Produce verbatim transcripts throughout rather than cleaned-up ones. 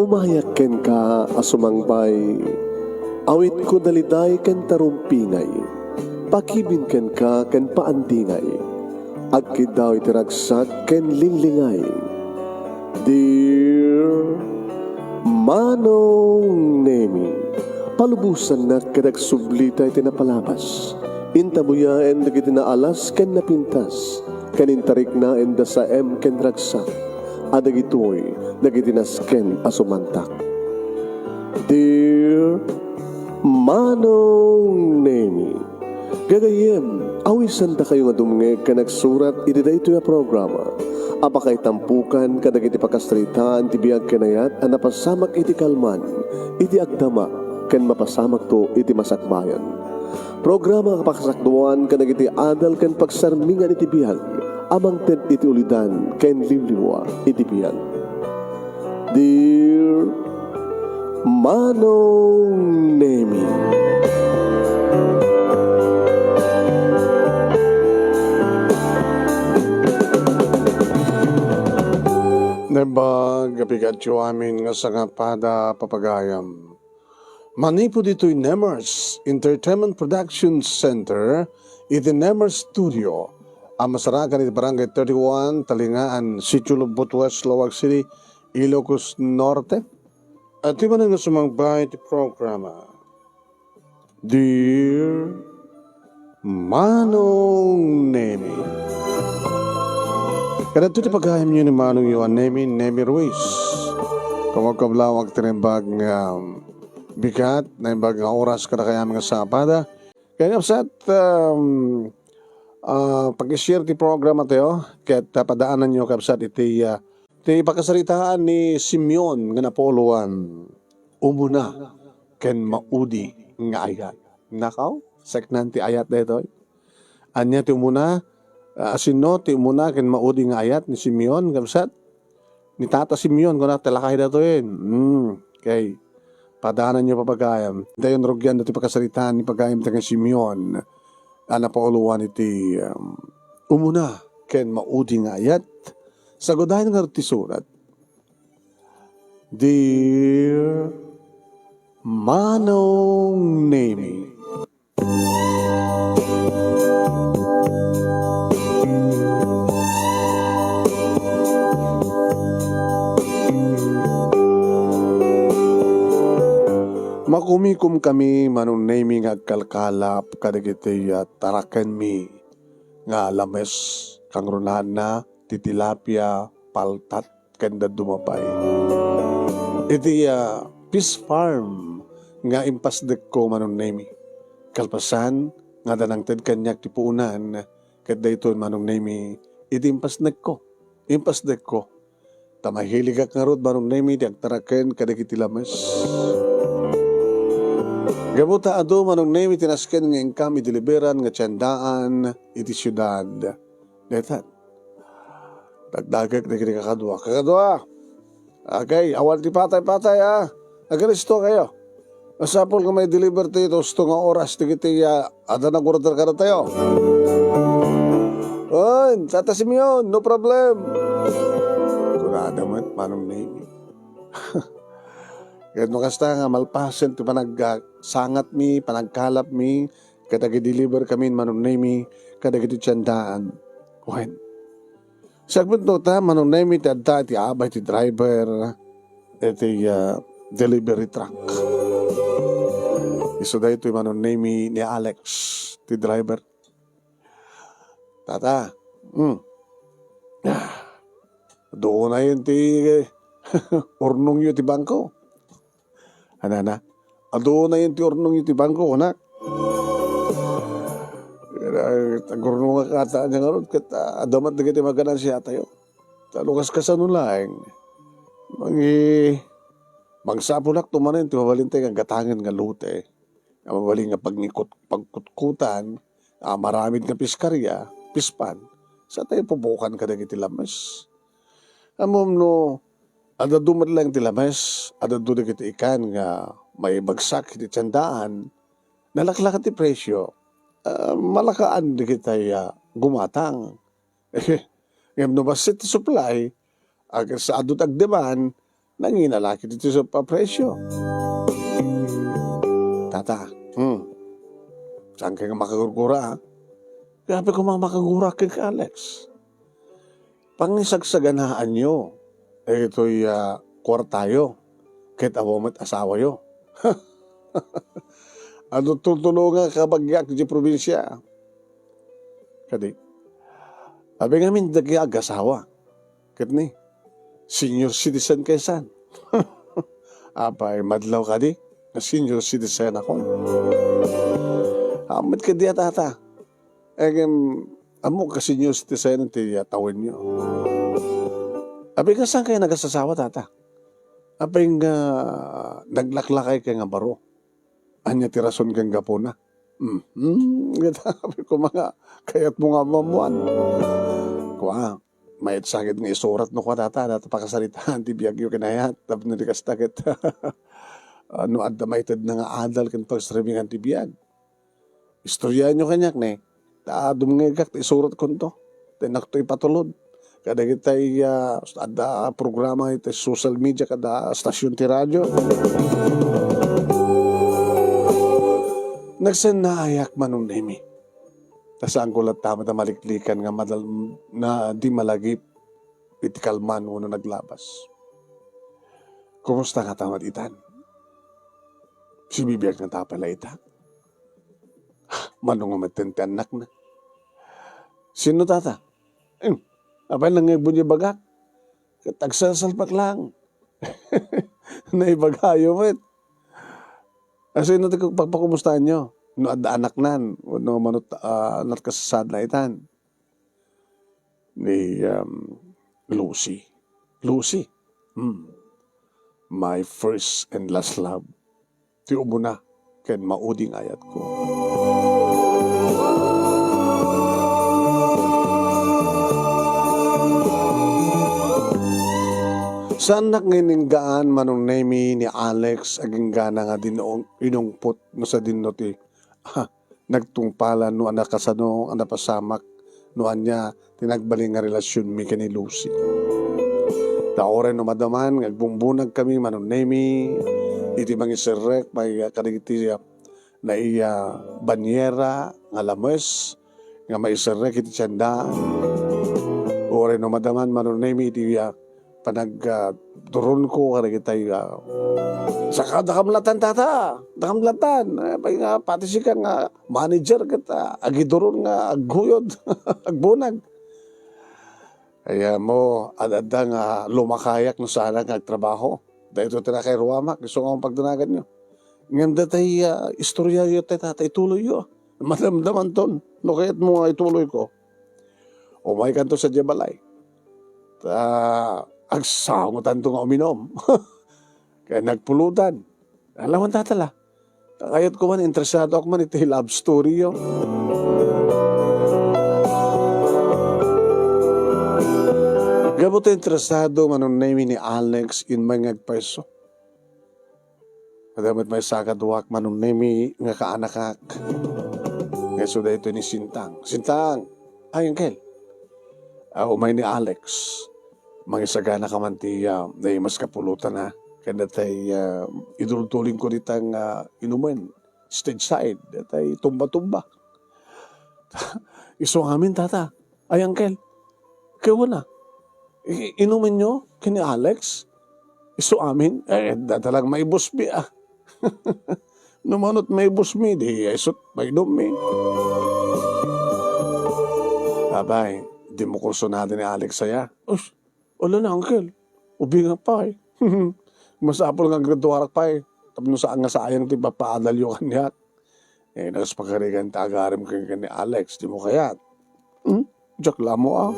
Mayak kenka a sumangbay, awitko daliday ken tarumpingay, pakibin kenka ken paandingay, agkiddaw iti ragsak ken linglingay. Dear Manong Nemi, palubosannak ket agsublita iti napalabas. Intabuyaen dagiti naalas ken napintas, ken intariknaen da saem ken ragsak, a dagitoy dagiti nasken a sumantak. Dear Manong Nemi, gagayyem, awisandakayo nga dumngeg ken agsurat iti daytoy a programa a pakaitampokan kadagiti pakasaritaan ti biag ken ayat a napasamak iti kalman, iti agdama, ken mapasamakto iti masakbayan. Programa a pakasakduan kadagiti adal ken pagsarmingan iti biag a mangted iti ulidan ken liwliwa iti biag. Dear Manong Nemi. Naimbag a pigatyo amin nga sangapada, papagayam. Manipud ditoy Nemers Entertainment Production Center iti Nemers Studio a masarakan iti Barangay thirty-one, Talingaan, Sitio Lubbot West, Laoag City, Ilocos Norte. Adtoy manen nga sumangbay iti programa. Dear Manong Nemi. Kadagitoy ti pagayamyo ni Manongyo a Nemi, Nemi Ruiz. Kabkablaw, agtirimbag nga bigat, naimbag nga oras kadakayo amin nga Sabado. Kaya, kabsat, um, ah, pag-share ti programa tayo, ket, ah, padaananyo, kabsat, iti, ah, ti pakasaritaan ni Simeon nga napauluan. Umuna ken maudi nga ayat. Nakaw, seknan ti ayat daytoy. Ania ti umuna? Ah, sino ti umuna ken maudi nga ayat ni Simeon, kabsat? Ni Tata Simeon, kuna, ti lakay datoyen. Hmm, okay. Padaananyo, papagayam. Dayon rugian datoy pakasaritaan ni pagayam ti nga Simeon a napauluan iti, um, umuna ken maudi nga ayat. Sagudayen ngarud ti surat. Dear Manong Nemi. Makumikomkami, Manong Nemi, nga agkalkalap kadagiti, ah, tarakenmi nga lames, kangrunaan ti tilapia, paltat, ken dadduma pay. Iti, ah, fish farm nga impasdekko, Manong Nemi. Kalpasan nga adda nangted kaniak ti puonan, ket daytoy, Manong Nemi, iti impasdekko. Impasdekko. Ta mahiligak ngarud, Manong Nemi, ti agtaraken kadagiti lames. Gapu ta adu, Manong Nemi, ti nasken nga inkam ideliberan nga tiendaan iti siudad. Dayta. Dagdagek dagiti kakadua. Kakadua! Okay, awan ti patay-patay, ha? Agristo kayo. Masapul nga may deliver tayo iti husto nga oras dagiti, ah, adda nag-order kadatayo. Oy, Tata Simeon, no problem. Kunada met, Manong Nemi. Ket no kasta nga malpasen ti panagsangatmi, panagkalapmi, ket agideliver kami, Manong Nemi, kadagiti tiendaan. Wen, siak met no ta, Manong Nemi, ti adda iti abay ti driver iti, ah, delivery truck. Isu daytoy, Manong Nemi, ni Alex ti driver. Tata, hmm. Ah, adu unayen ti urnongyo ti bangko. Anana, adu unayen ti urnongyo ti bangko, kunak. Agurnongak ata ania ngarud ket, ah, adda met dagiti maganansiatayo. Ta no kas-, kasano laeng, mangi-, mangsapulakto manen ti mabalintay nga gatangen nga lote, nga mabalin nga pagnikut-, pagkutkutan, a maramid nga piskaria, pispan, sa tayo pupukan kadagiti lames. Ammom no, adda adu met laeng ti lames, adda adu dagiti ikan nga maibagsak iti tiendaan, nalaklakat ti presio, ah, malakaan dagiti, ah, gumatang. Ngem no bassit ti supply, ag-, sa adu ti agdemand, Nangina la ketdi ti sut-, a presio. Tata, hmm, saan kay nga makagurgura, a? Grabe koma makagura ken Alex. Pangisagsaganaanyo daytoy, ah, kuartayo ket awan met asawayo. Adu tultulongak a kabagiak idiay probinsia. Kadi, apay ngamin dagiti agasawa? Ket ni, senior citizen kaysan. Apay, madlaw kadi nga senior citizen akon. Ammok kadi a, Tata. Ngem, ammok a senior citizen ti tawenyo. Apay, kasano kay nagasasawa, Tata? Apay nga naglaklakay kay nga baro? Ania ti rason ken gapuna? Hmm, hmm, apay koma nga kayatmo nga maammuan. Kua, mayat sa ket nga isuratmo kua, Tata, dayta pakasaritaan ti biagyo ken ayat, tapno di kasta ket, ah, no adda maitedna nga adal ken pagsarmingan ti biag. Istoryaenyo kaniak ne, ta dumngegak ta isuratkonto. Ta innakto ipatulod kadagitay, ah, adda programa iti social media, kada stasyon ti radio. Nagsennaayak, Manong Nemi. Ta saanko latta met a maliklikan nga madal-, na di malagip iti kalman wenno naglabas. Kumusta ngata met itan? Sibibiag ngata pay la ita? Mano nga metten ti annakna? Sino, Tata? Em, apay nangngegmo diay bagak? Ket agsalsalpak laeng. Naibagayo met. A, sino ti pagpakumustaanyo? No adda anaknan, wenno mano, ah, nagkasasaad la itan? Ni, um, Lucy. Lucy? Hmm. My first and last love. Ti umuna ken maudi nga ayatko. Saannak nga ininggaan, Manong Nemi, ni Alex, aginggana nga dinno inungpot no sadinno ti, ah, nagtungpalan no a nakasano a napasamak no ania ti nagbalin nga relasionmi ken ni Lucy. Ta uray no madaman nga agbumbunagkami, Manong Nemi, iti mangiserrek may kadagiti, ah, naiya banyera nga lames nga maiserrek iti tiendaan. Uray no madaman, Manong Nemi, iti, ah, panag, ah, duronko kadagitay, ah, saka dakam latan, Tata, dakam latan. Eh, apay nga pati sika nga manager ket, ah, agiduron nga agguyod, agbunag. Ay, ah, mo, ad-adda nga lumakayak no saanak nga agtrabaho. Daytoy ti nakairuamak, isu nga pagdanaganyo. Ngem datay, ah, istoryayo, tay, Tata, ituloyyo. Madamdamanton, no kayatmo nga ituloyko. Umaykanto sadiay balay. Ta, agsangotanto nga uminom. Kaya nagpulutan. Alawan, Tata, la. Kayatko man, interesadoak man iti love story yo. Gapu ta interesado, Manong Nemi, ni Alex, immay nga agpayso. Adda met maysa a kaduak, Manong Nemi, nga kaanakak. Nga isu daytoy ni Sintang. Sintang! Ay, Uncle! Ah, umay ni Alex. Mangisaganaka man ti, ah, naimas kapulutan, ha? Ken datay, ah, idultulingko dita nga inumen. Stage side. Datay tumba-tumba. Isu amin, Tata. Ay, Uncle. Kaya wala. I-, inumenyo ken ni Alex? Isu amin? Eh, datalag maibusbi, ah. No manot maibusmi, di isut' mainummi. Abay, dimo kursunada ni Alex aya. Us, wala na, Uncle. Ubing nga pay. Masapul nga agduarak pay. Tapno saan nga sayang ti papaadalyo kaniak. Eh, nakas pakarigan ti agaram ken, ken ni Alex, dimo kayat. Hmm? Diak la ammo, ah.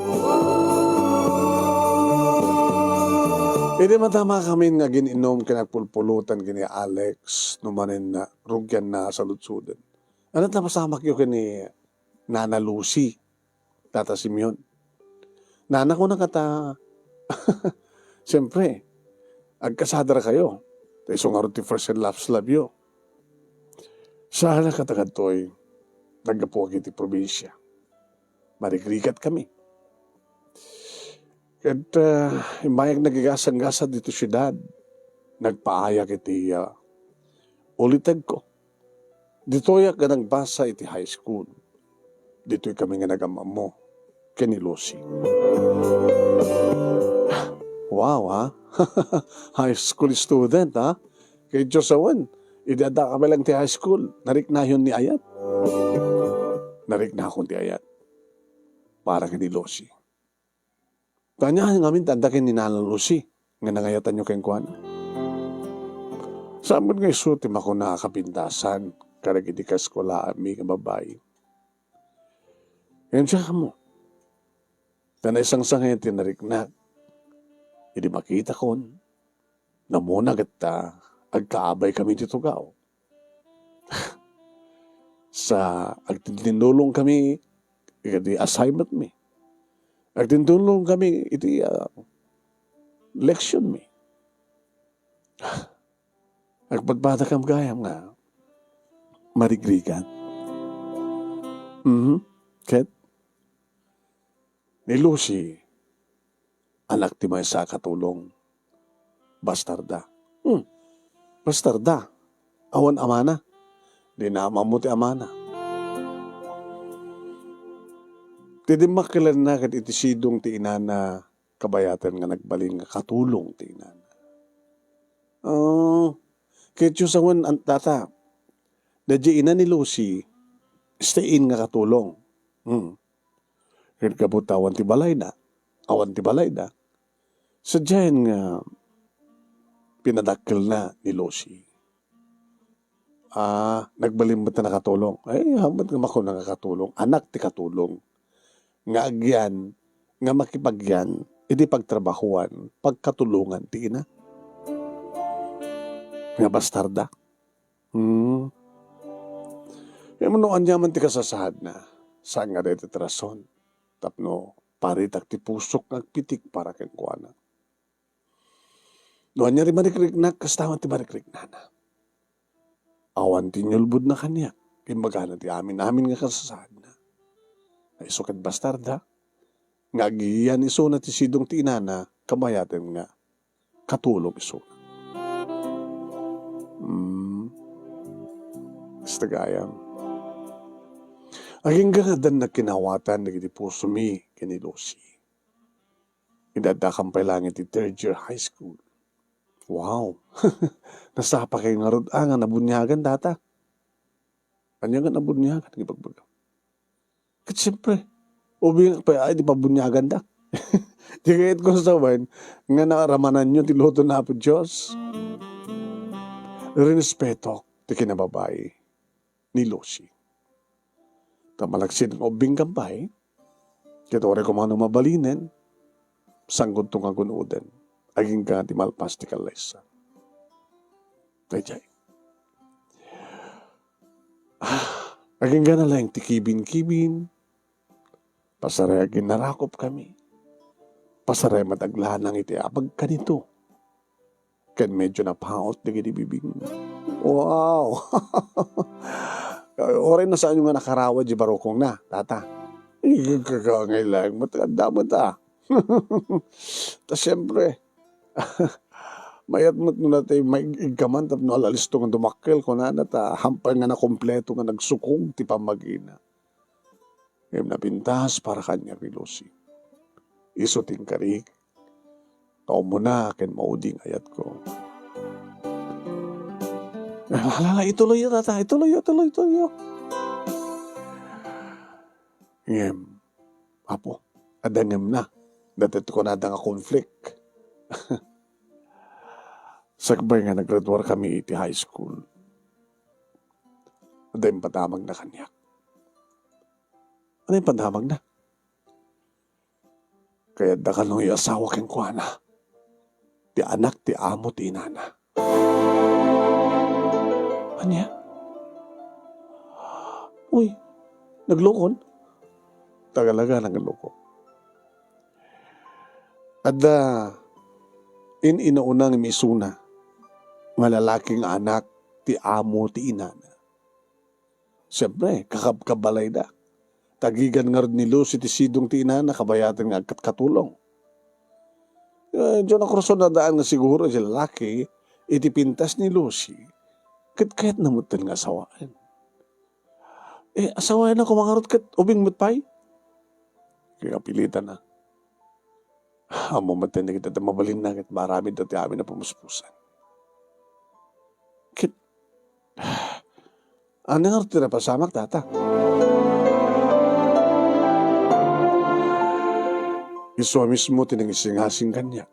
Idi madamakamin nga agin-inum ken agpulpulutan ken ni Alex, no manen na, rugianna a saludsoden. Ania ti napasamakyo ken ni Nana Lucy, Tata Simeon? Nana, kunana kata, siyempre, agkasadarakayo. Ta isu ngarud ti first and last love yo. Saan a kadagitoy, naggapuak iti probinsia. Marigrigat kami. Ket, ah, immayak nagigasanggasat dito siudad. nagpaayak iti, ah, ulitegko. Ditoyak nga nagbasa iti high school. Ditoy kami nga nagam-ammo ken ni Lucy. Wow, ha? High school student, ha? Kay Diyos awan, idi adda ka pa lang ti high school, nariknayon ni ayat. Nariknakon ti ayat para ken ni Lucy. Ania ngamin ti adda ken ni Nana Lucy nga nangayatanyo kenkuana? Saan met nga isu ti makuna a kapintasan kadagiti kaeskuelaanmi nga babbai? Ngem siak mo, ta naisangsangayan ti nariknak idi makitakon. Namuna ket ta agkaabay kami ti tugaw. Sa agtindinulong kami iti assignment mi. Agtindulong kami iti, ah, leksyon mi. Agpadpadakam gayam nga marigrigat. Mhm. Ket ni Lucy, anak ti maysa a katulong. Bastarda. Hmm. Bastarda. Awan amana. Di naammo ti amana. Ti dimmakkelanna ket iti sidong ti inana, kabayaten nga nagbalin nga katulong ti inana. Oh, ket Diyos awan an-, tata. Daydiay ina ni Lucy, stay in nga katulong. Hmm. Ket gapu ta awan ti balayda, awan ti balayda, sadiayen nga pinadakkelna ni Lucy. Ah, nagbalin met a nakatulong. Ay, hamet nga makuna nga katulong. Anak ti katulong. Nga agyan, nga makipagyan, iti pagtrabahuan, pagkatulongan ti ina. Nga bastarda. Hmm. Ngem no ania man ti kasasaadna, saan nga dayta ti rason tapno paritak ti pusok nga agpitik para kenkuana. No ania ti marikriknak, kasta man ti marikriknana. Awan ti inyulbodna kaniak, imbagana ti amin-amin nga kasasaadna. Nga isu ket bastarda, nga agiyan isuna ti sidong ti inana, kabayaten nga katulong isuna. Hmm. Kasta gayam. Agingga nga addan nagkinawatan dagiti pusomi ken ni Lucy. Idi addakam pay laeng iti third year high school. Wow! Nasapakayo ngarud a nga nabuniagan dayta. Ania nga nabuniagan, ibagbaga? Ket siempre, ubingak pay a idi pabuniaganda. Ti kayatko sawen, nga naaramananyo ti luto na Apo Dios. Rinespetok ti kinababai ni Lucy. Ta malaksid nga ubbingkam pay, ket uray koma no mabalinen, sangkodto nga gun-oden, agingga ti malpas ti kallaysa. Daydiay. Ah, agingga na laeng ti kibin-kibin, pasaray aginnarakop kami, pasaray met aglanang iti apagkanito. Ken medyo napaut dagiti bibingna. Wow! Uray no saanyo nga nakarawad di barukongna, tata. Igagkagangay laeng met, adda met a. Ta siempre, mayat met no natay maig-igkaman tapno alalisto nga dumakkel, kunana, ta hampay nga nakompleto nga nagsukog ti pammagina. Ngem napintas para kaniak ni Lucy. Isu ti inkarik, ta umuna ken maudi nga ayatko. Ala, ala, ituloyyo, tata, ituloyyo, ituloy, ituloyyo. Ngem, Apo, adda ngem na, daytoy ti kunada nga conflict. Sakbay nga naggraduar kami iti high school, adda impadamagna kaniak. Ano impadamagna? Kayatda kano nga iasawa kenkuana ti anak ti amo ti inana. Ania? Uy, naglukon? Talaga, naglukon. Adda in-inauna nga misuna nga lalaki nga anak ti amo ti inana. Siempre, kakabkabalayda. Tagigan ngarud ni Lucy ti sidong ti inana kabayaten nga agkatkatulong. Eh, diyo na kurso nadaan nga siguro ti lalaki, iti pintas ni Lucy, ket kayatna metten nga asawaen. Eh, asawaenna koma ngarud ket ubing met pay? Kikapilitanna. Ammo met dagita ta mabalinna ket maaramidda ti amin a pamuspusan. Ket, ania ngarud ti napasamak, Tata? Isu a mismo ti nangisingasing kaniak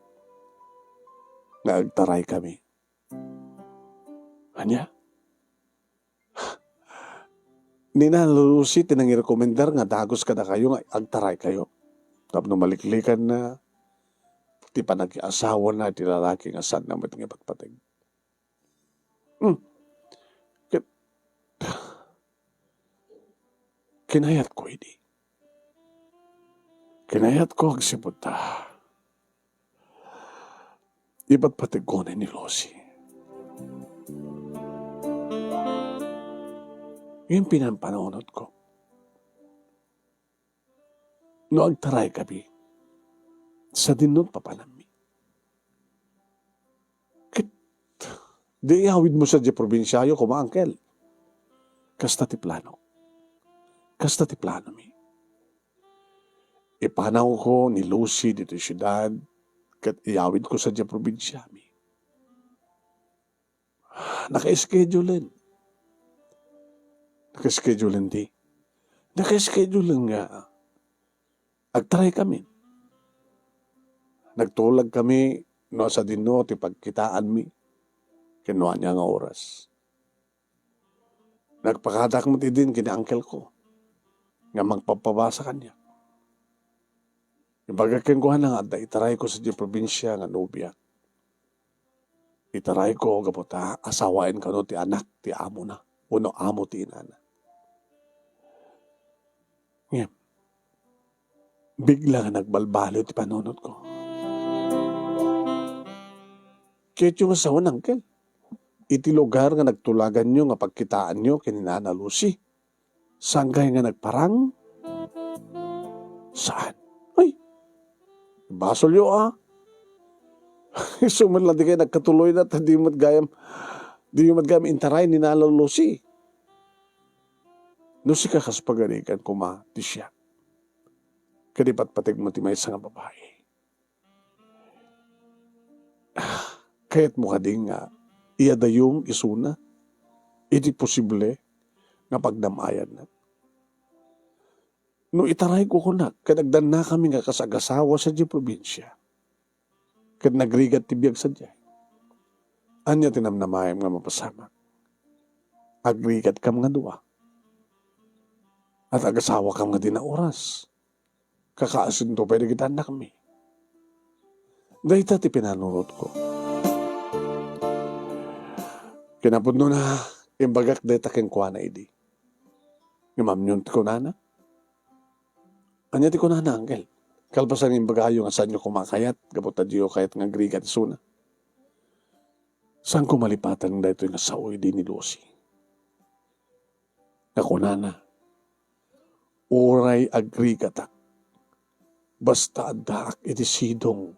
nga agtaraykami. Ania? Ni Nana Lucy ti nangirekomendar nga dagus kadakayo nga agtaraykayo tapno maliklikanna ti panakiasawana iti lalaki nga saanna met nga ipatpateg. Hmm. Ket, kinayatko idi. Kinayatko agsipud ta ipatpategko ni Lucy. Ngem pinampanunotko, no agtaraykami, sadinno ti papanammi. Ket di iyawidmo sadiay probinsiayo koma, Uncle. Kasta ti plano. Kasta ti planomi. Ipanawko ni Lucy ditoy siudad ket iyawidko sadiay probinsiami. Naka-schedulen. Naka-schedulen di. Naka-schedulen nga agtaraykami. Nagtulagkami no sadinno ti pagkitaanmi ken no ania nga oras. Nagpakadak met idin ken ni uncle ko nga mangpabpabasa kaniak. Imbagak kenkuana nga adda itarayko sadiay probinsia nga nobia. Itarayko gapu ta asawaen kano ti anak ti amona wenno amo ti inana. Ngem, bigla nga nagbalbaliw ti panunotko. Kayatyo nga sawen, Uncle, iti lugar nga nagtulaganyo nga pagkitaanyo ken ni Nana Lucy, saan kay nga nagparang? Saan? Ay, basolyo a. Isu met la di kay nagkatuloyna ta di met gayam, di met gayam intaray ni Nana Lucy. No sika, kas pagarigan koma ti siak, ket ipatpategmo ti maysa nga babai. Kayatmo kadi nga iyadayom isuna iti posible nga pagdam-ayanna? No itarayko kunak ket agdannakami nga kas agasawa sadiay probinsia, ket nagrigat ti biag sadiay, ania ti namnamaem nga mapasamak? Agrigatkam nga dua, at agasawakam nga dina oras. Kakaasento pay dagiti annakmi. Dayta ti pinanunotko. Kinapudnona, imbagak dayta kenkuana idi. Ngem ammoyon ti kunana? Ania ti kunana, Uncle? Kalpasan nga imbagayo nga saanyo koma a kayat gapu ta diyo kayat nga agrigat isuna. Saanko malipatan daytoy nga sao idi ni Lucy. Nga kunana, "Uray agrigatak, basta addaak iti sidong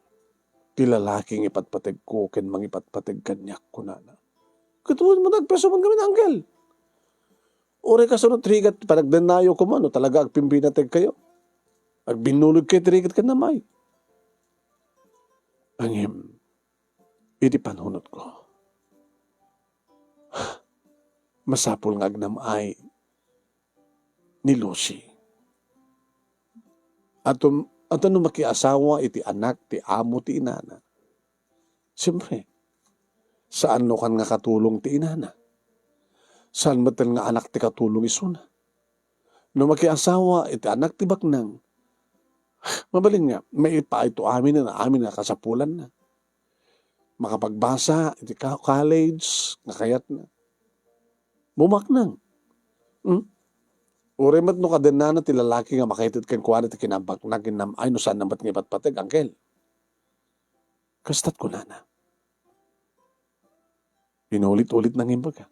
ti lalaki nga ipatpategko ken mangipatpateg kaniak," kunana. Ket wen met agpasuman kami, Uncle. Uray kasano ti rigat ti panagdannayo koma no talaga agpimpinategkayo. Agbinnulogkayo ti rigat ken namay. Ngem, iti panunotko, masapul nga agnam-ay ni Lucy. Atum-, ato no makiasawa iti anak ti amo ti inana. Siyempre, saan no kan nga katulong ti inana. Saan metten nga anak ti katulong isuna. No makiasawa iti anak ti baknang, mabalin nga, maipaayto amin nga amin nga kasapulanna. Makapagbasa iti ka-, college nga kayatna. Bumaknang. Hmm? Uray met no kadennana ti lalaki nga makaited kenkuana ti kinabaknang ken nam-ay no saanna met nga ipatpateg, Uncle. Kasta't kunana. Inulit-ulit na nga imbaga.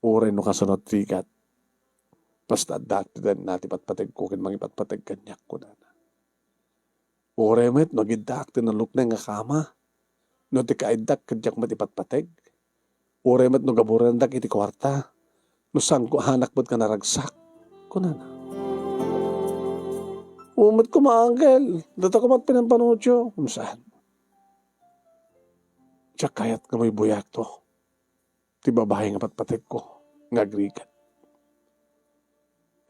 Uray no kasano ti rigat, basta addaak ti danna ti patpategko ken mangipatpateg kaniak, kunana. Uray met no agiddaak ti nalukneng nga kama, No ti kaiddak ket diak met ipatpateg, uray met no gaburendak iti kuarta, no sangko anak met nga naragsak," kunana. "Oo met koma, Uncle, data koma ti pinampanotio," kunana. Diak kayat nga buybuyakto ti babai nga patpategko nga agrigat.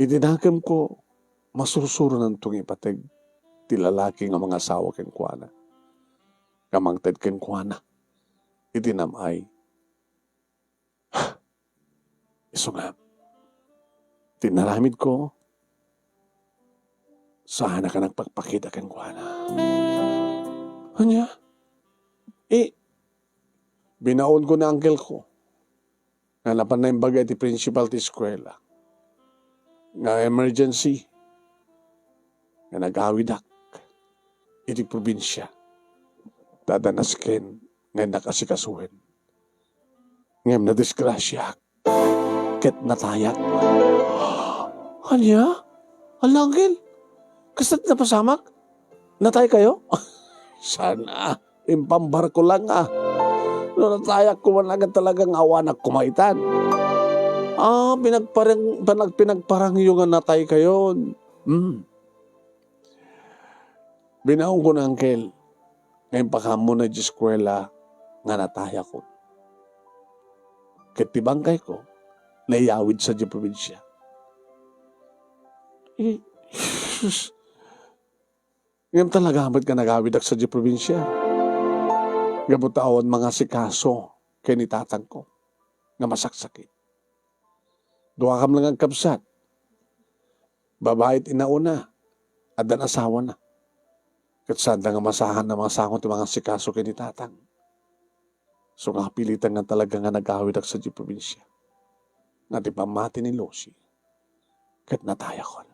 Iti nakemko, masursurnanto nga ipateg ti lalaki nga mangasawa kenkuana, nga mangted kenkuana iti nam-ay. Isu nga, ti inaramidko, saanak a nagpakpakita kenkuana. Ania? Eh, binaonko ni uncle ko nga napan naimbag iti principal ti eskuela nga emergency nga nagawidak iti probinsia. Ta adda nasken nga innak asikasuen. Ngem nadisgrasiaak ket natayak. Ania? Ala, uncle? Kasta ti napasamak? Natay kayo? Sana. Impambarko lang, ah. No natayak koma, talagang awanak koma itan. Ah, pinagparang-, panag-, pinagparangyo nga natay kayon. Hmm. Binaonko ni uncle nga impakaammo na iti eskuela nga natayakon. Ket ti bangkayko, naiyawid sadiay probinsia. Eh, sus. Ngem talaga met nga nagawidak sadiay probinsia. Gapu ta awan mangasikaso ken ni tatangko nga masaksakit. Duakam lang agkabsat. Babai ti inauna, addan asawana. Ket saanda nga masahan a masango ti mangasikaso ken ni tatang. So nga, napilitan nga talaga nga nagawidak sadiay probinsia. Nga ti pammati ni Lucy, ket natayakon.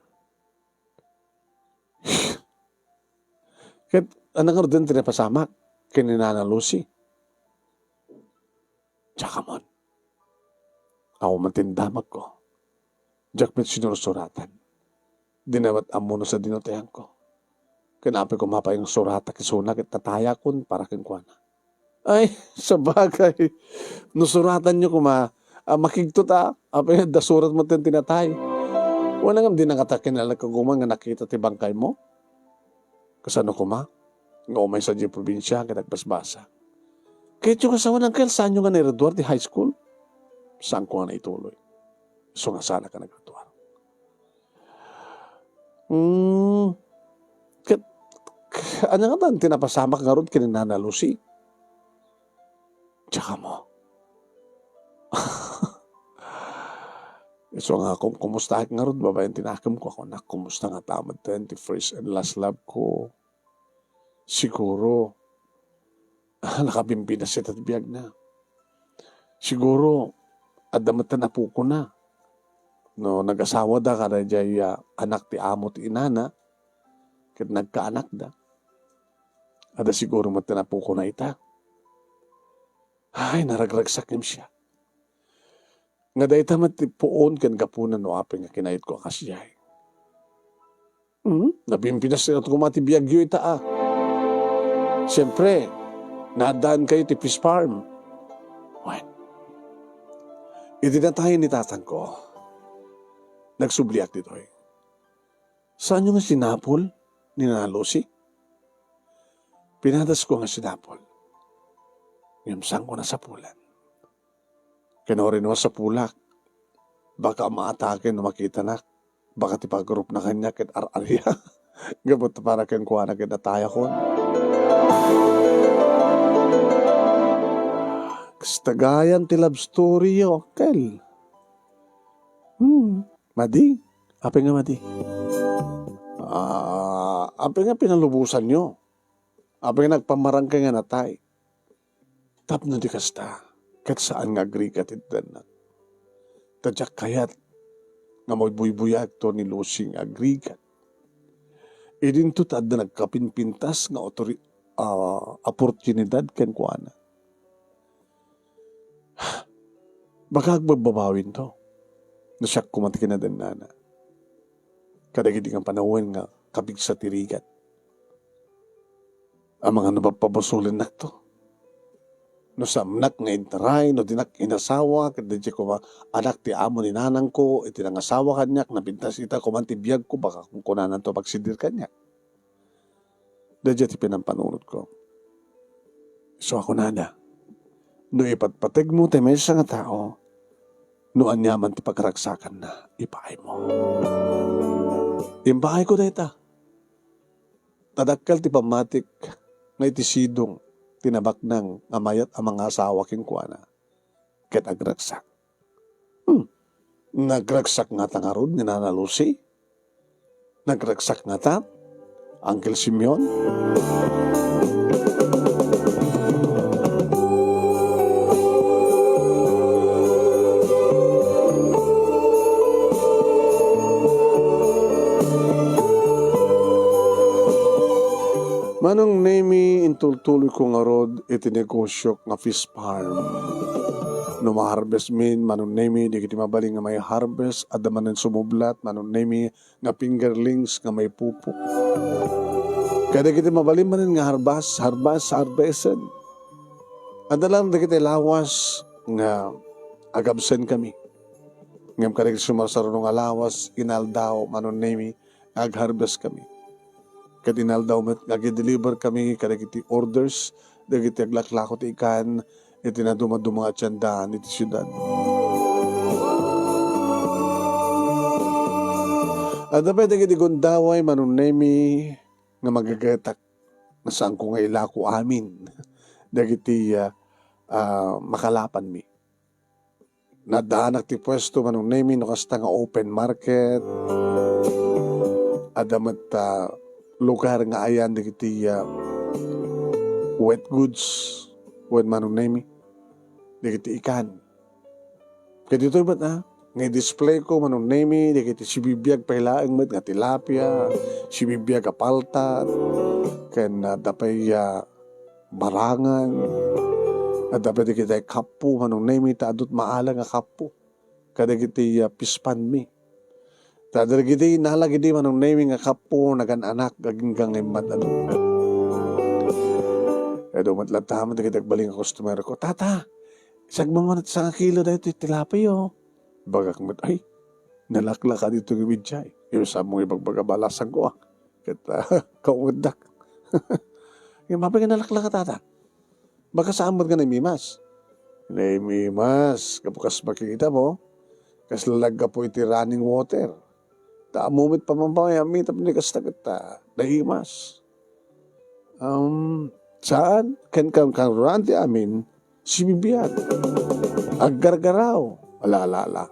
Ket ania ngaruden ti napasamak ken ni Nana Lucy? Diak ammo. Awan met ti damagko. Diak met sinursuratan. Dina met ammo no sadino ti ayanko. Ken apay koma pay nga suratak isuna ket natayakon para kenkuana. Ay, sabagay. No suratanyo koma, ah, makigto ta, apay nga adda surat met ti natay. Wen, ngem dina ngata kinalagkuman nga nakita ti bangkaymo? Kasano koma nga umay sadiay probinsia ket agbasbasa? Kayatyo nga sawen, uncle, saanyo nga nairuar ti high school? Saanko nga naituloy. Isu nga saanak a nagruar. Hmm. Ket, ania ngata ti napasamak ngarud ken ni Nana Lucy? Diak ammo. Isu nga, kum-, kumustaak ngarud babaen ti nakemko? Kunak, kumusta ngata met ti first and last love ko? Siguro, nakabimbinas ita ti biagna. Siguro, adda met ti apokona. No nagasawada kadaydiay, ah, anak ti amo ti inana, ket nagkaanakda, adda siguro met ti apokona ita. Ay, naragragsak ngem siak. Nga dayta met ti puon ken gapuna no apay nga kinayatko a kasdiay. Hmm? Nabimbinas koma ti biagyo ita, a. Siempre, naaddaankayo ti fish farm. Wen, iti natayen ni tatangko, nagsubliak ditoy. Saanyo nga sinapul ni Nana Lucy? Pinadasko nga sinapul. Ngem saanko nasapulan. Ken uray no masapulak, baka maatake no makitanak. Baka ti pagrupna kaniak ket ar-aria. Gapu ta para kenkuana ket natayakon. Kasta gayam ti love story yo, uncle. Hmm, madi. Apay nga madi? Ah, apay nga pinalubosanyo? Apay nga nagpamarangkay nga natay? Tapno di kasta, ket saan nga agrigat iti dannak. Ta diak kayat nga magbuybuyaagto ni Lucy nga agrigat. Idinto ta adda nagkapinpintas nga otori-, ah, oportunidad kenkuana. Baka agbabbabawinto no siak koma ti kinadannana. Kadagidi nga panawen nga kapigsa ti rigat. Amangan no papabasolennakto. no saannak nga interay, no dinak inasawa, ket daydiay koma anak ti amo ni nanangko, iti nangasawa kaniak, napintas ita koma ti biagko, baka kunkunananto pagsidir kaniak. Daydiay ti pinampanunotko. Isu a kunada, no ipatpategmo ti maysa nga tao, no aniaman ti pagragsakanna, ipaaymo. Impaayko dayta. Ta dakkel ti pammatik nga iti sidong ti nabaknang a mayat a mangaasawa kenkuana, ket agragsak. Hmm. Nagragsak ngata ngarud ni Nana Lucy? Nagragsak ngata, Uncle Simeon? Manong Nemy, intultuloyko ngarud iti negosiok nga fish farm. No ma-harvest min, Manong Nemy, dagiti mabalin nga mai-harvest, adda manen sumublat, Manong Nemy, nga fingerlings nga maipupo. Kadagiti mabalin manen nga harbas-, harbas-, harvested. Adda lang dagiti lawas nga agabsenkami. Ngem kadagiti sumarsaruno nga lawas, inaldaw, Manong Nemy, nga agharvestkami. Ket inaldaw met nga agideliverkami kadagiti orders dagiti aglaklako ti ikan iti nadumaduma nga tiendaan iti siudad. Adda pay dagiti gundaway, Manong Nemy, nga magagetak nga saanko nga ilako amin dagiti, ah, ah, makalapanmi. Naddaanak ti puesto, Manong Nemy, no kasta nga open market. Adda met, ah, lugar nga ayan dagiti, ah, wet goods. Wen, Manong Nemy, dagiti ikan. Ket ditoy met, ah, nga i-displayko, Manong Nemy, dagiti sibibiag pay laeng met nga tilapia, sibibiag a paltat, ken, ah, adda pay, ah, barangan. Adda pay dagiti kappo, Manong Nemy, ta adut maala nga kappo kadagiti, ah, fish pond mi. Ta dagiti nalagidi, Manong Nemy, nga kappo, nagan-anak, agingga nga immat-adu. Adu met latta met dagiti agbalin nga customer ko, "Tata, sagmo man ti sangakilo daytoy tilapia, oh." Bagak met, "Ay, nalaklaka ditoy nga idiay." Isu mo ibagbaga balasangko, ah. Ket, ah, kaungeddak. Ngem apay nga nalaklaka, tata? Baka saan met nga naimimas? Naimimas, gapu kas makikita mo, kas lalaggapu iti running water. Ta ammom met pammamayami tapno kasta ket, ah, naimas. Um, saan? Ken kan, kan run ti amin, sibibiag. Aggargaraw. Ala, ala, ala.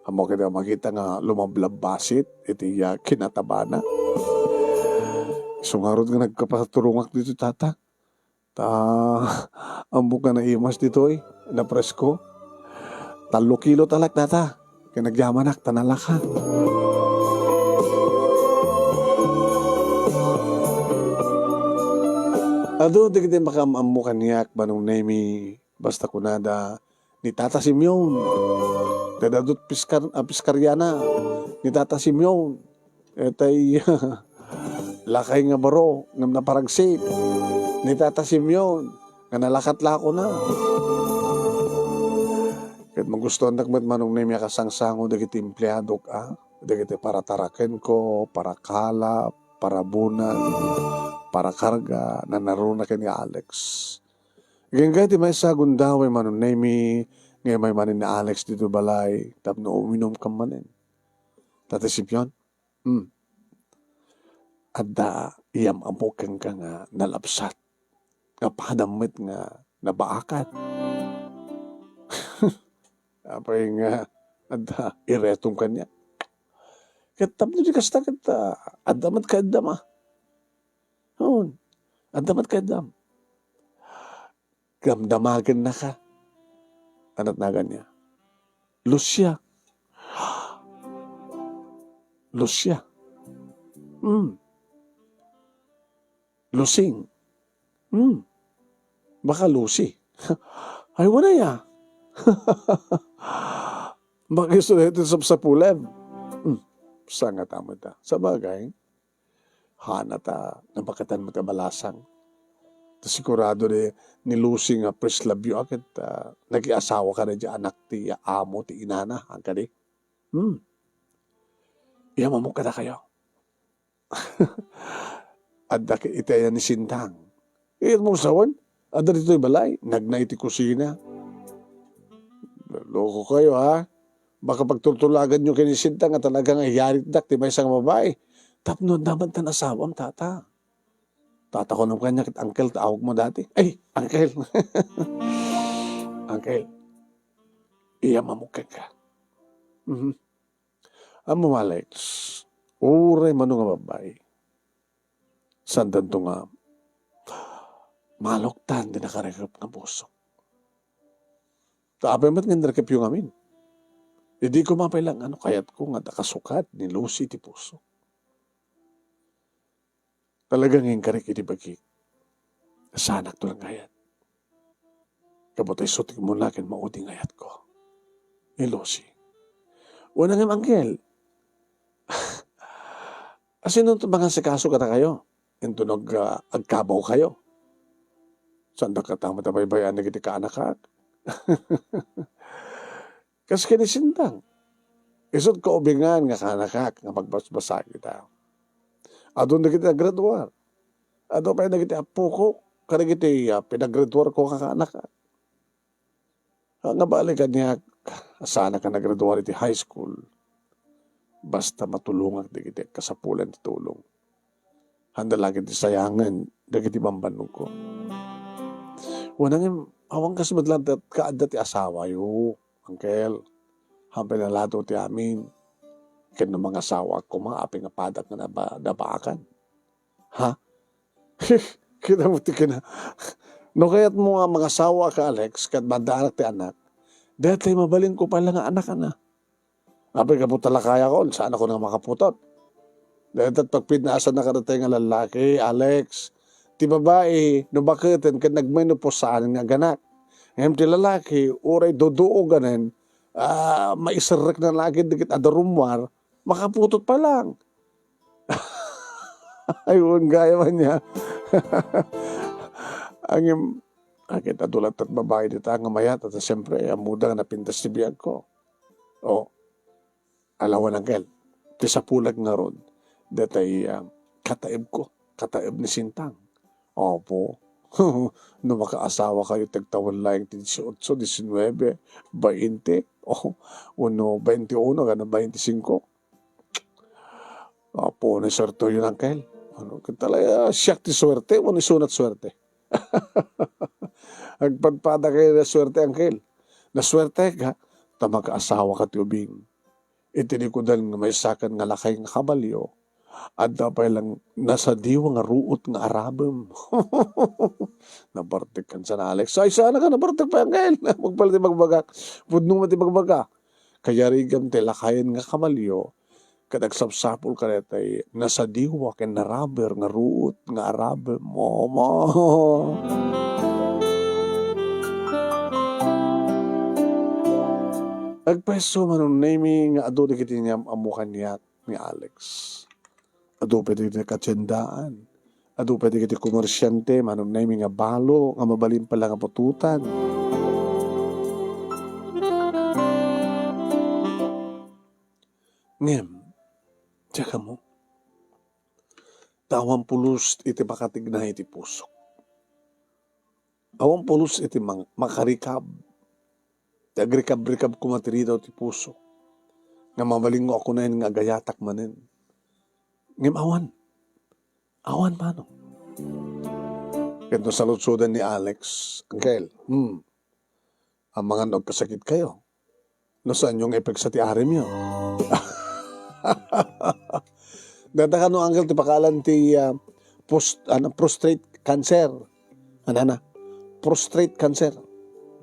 Ammo ket makita nga lumablabbasit iti, ah, kinatabana. Isu ngarud nga nagkapaturongak ditoy, tata. Ta, ammok nga naimas ditoy, napresko. Tallo kilo talak, tata. Ken agyamanak, ta nalaka. Adu dagiti makaam-ammo kaniak, Manong Nemy, basta kunada, ni Tata Simeon. Ket adut piskar-, a, piskariana ni Tata Simeon. Etay lakay nga baro ngem naparagsit ni Tata Simeon nga nalakat lakona. Ket magustuandak met, Manong Nemy, a kasangsango dagiti empleadok, a, dagiti paratarakenko, parakala, parabunag, parakarga, nanaruna ken ni Alex. Agingga ti maysa a gundaway, Manong Nemy, nga immay manen ni Alex ditoy balay tapno uminumkan manen. Tata Simeon, hmm, adda iyam-ammo kenka nga nalabsat, nga padam met nga nabaakat. Apay nga adda iretom kaniak? Ket tapno di kasta ket, ah, adda met kaaddam, a. Haan. Adda met kaaddam. Damdamagennaka. Ania ti naganna? Lucia. Lucia. Hmm. Lusing. Hmm. Baka Lucy. Ay, wen aya. Baka isu daytoy sapsapulem. Hmm. Saan ngata met, a. Sabagay, haanna ta nabaketan met a balasang. Ta sigurado ni, ni Lucy nga first love you a ket, ah, nakiasawa ka na diay anak ti amo ti inana, a kadi? Hmm. Iyamamok kadakayo. Adda ket iti ayan ni Sintang. Ket mo sawen, adda ditoy balay, nagna iti kusina. Loko kayo, ha? Baka pagturtulaganyo ken ni Sintang nga talaga nga iyaritdak ti maysa nga babai. Tapno adda man tan asawam, tata. Tata, kunam kaniak ket uncle ti awagmo dati. Ay, uncle. Uncle, iyamamok kenka. Mhm. Ammom, Alex, uray mano nga babbai, saandanto nga maluktan ti nakarikep nga pusok. Ta apay met nga inrikepyo ngamin? Idi koma pay lang ano kayatko nga adda kasukat ni Lucy ti puso. Talaga nga inkarik iti bagik. Saanakto lang nga ayat. Gapu ta isu ti umuna ken maudi nga ayatko, ni Lucy. Wen ngem, uncle, asino ti mangasikaso kadakayo? Inton ag-, ah, agkabaw kayo? Saandak koma a baybay-an dagiti kaanakak? Kas ken ni Sintang, isu't kaubingan nga kaanakak nga magbasbasag ita. Adun dagiti naggraduar. Adu pay dagiti appoko kadagiti, ah, pinaggraduarko nga kaanakak. Nga bali kaniak, saanak a naggraduar iti high school. Basta matulongak dagiti agkasapulan ti tulong. Haanda la ket ti sayangen dagiti bambanogko. Wen ngem, awan kas met laeng ti kaadda ti asawayo, uncle. Haanpay nalado ti amin. Ken no mangasawaak koma, apay nga padak nga naba-, nabaakan? Ha? Kita mo ti kina-, no kayatmo nga mangasawaak, Alex, ket maadaanak ti anak, daytoy mabalinko pay la nga anak, ana. Apay gapu ta lakayakon, saanakon nga makaputot. Daytoy pagpidnaasanna kadatayo nga lallaki, Alex. Ti babai, no baketen ket nagmenopause saanen nga aganak. Ngem ti lalaki, uray duduoganen, ah, maiserrekna la ket dagiti adda rummuar, makaputot pay lang. Ay, wen gayam ania. Ngem, a ket adu latta ti babai dita nga mayat, ta siempre, ammoda nga napintas ti biagko. O, ala wen, uncle, ti sapulek ngarud, daytoy, ah, kataebko, kataeb ni Sintang. Apo, no makaasawa kayo, ti agtawen laeng ti dieciocho, diecinuebe, bainte, o, wenno bainte uno, wenno bainte singko. Apo, no suerteyo, uncle. Ano, ket talaga, siak ti suerte, wenno isuna ti suerte? Agpadpada kayo nga suerte, uncle. Nasuerteka, ta makaasawaka ti ubing. Iti likudan nga maysakan nga lakay nga kabalio, adda pay lang nasadiwa nga ruot nga arabem. Nabartek kan san Alex. Ay, saan ka nabartek pay, uncle? Magpalit ti bagbagak. Pudno met ti bagbagak. Kayarigam ti lakayen nga kabalio, ket agsapsapul kadaytoy nasadiwa ken naraber nga ruot nga arabem. Mama. Agpayso, Manong Nemy, nga adu dagiti niam-ammo kaniak ni Alex. Adu pay dagiti katiendaan. Adu pay dagiti komersiante, Manong Nemy, nga balo nga mabalin pay la nga putotan. Ngem, diak ammo, ta awan pulos iti makatigna iti pusok. Awan pulos iti mang-, makarikab. Ti agrikab-rikab koma ti ridaw ti puso. Nga mabalinko a kunaen nga agayatak manen. Ngem awan. Awan, Manong. Ket no saludsoden ni Alex, "Uncle, hmm, amangan no agkasakitkayo. No saanyo nga ipigsa ti aremyo?" Data kano, uncle, ti pakaalan ti, ah, pos-, ano, prostate cancer. Anana? Prostate cancer.